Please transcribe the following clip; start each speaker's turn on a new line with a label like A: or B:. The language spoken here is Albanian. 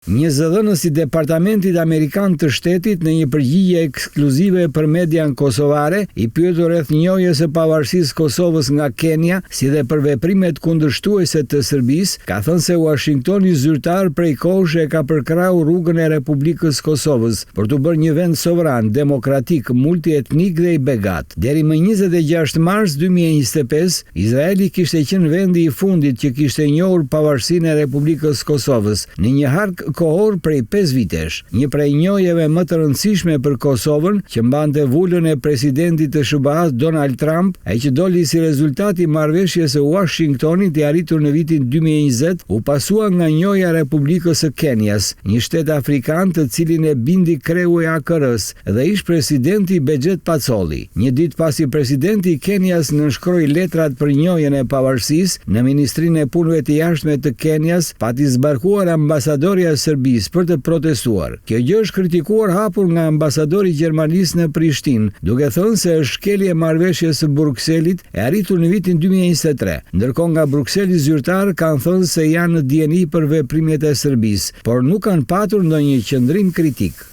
A: Një zëdhënës i Departamentit Amerikan të Shtetit në një përgjigje ekskluzive për median kosovare, i pyetur rreth njohjes së pavarësisë së Kosovës nga Kenia, si dhe për veprimet kundërshtuese të Serbisë, ka thënë se Uashingtoni zyrtar prej kohësh e ka përkrahur rrugën e Republikës së Kosovës për t'u bërë një vend sovran, demokratik, multietnik dhe i begatë. Deri më 26 mars 2025, Izraeli kishte qenë vendi i fundit që kishte njohur pavarësinë e Republikës së Kosovës në një hark kohor prej 5 vitesh. Një prej njohjeve më të rëndësishme për Kosovën, që mbante vulën e presidentit të SHBA-s Donald Trump, e që doli si rezultat i marrëveshjes së Washingtonit i arritur në vitin 2020, u pasua nga njohja e Republikës së Kenias, një shtet afrikan të cilin e bindi kreu i AKR-s dhe ish presidenti Behgjet Pacolli. Një ditë pasi presidenti i Kenias nënshkroi letrat për njohjen e pavarësisë, në Ministrinë e Punëve të Jashtme të Kenias pati zbarkuar ambasadorja e Serbisë për të protestuar. Kjo gjë është kritikuar hapur nga ambasadori i Gjermanisë në Prishtinë, duke thënë se është shkelje e marrëveshjes së Brukselit e arritur në vitin 2023. Ndërkohë nga Brukseli zyrtar kanë thënë se janë në dijeni për veprimet e Serbisë, por nuk kanë patur ndonjë qëndrim kritik.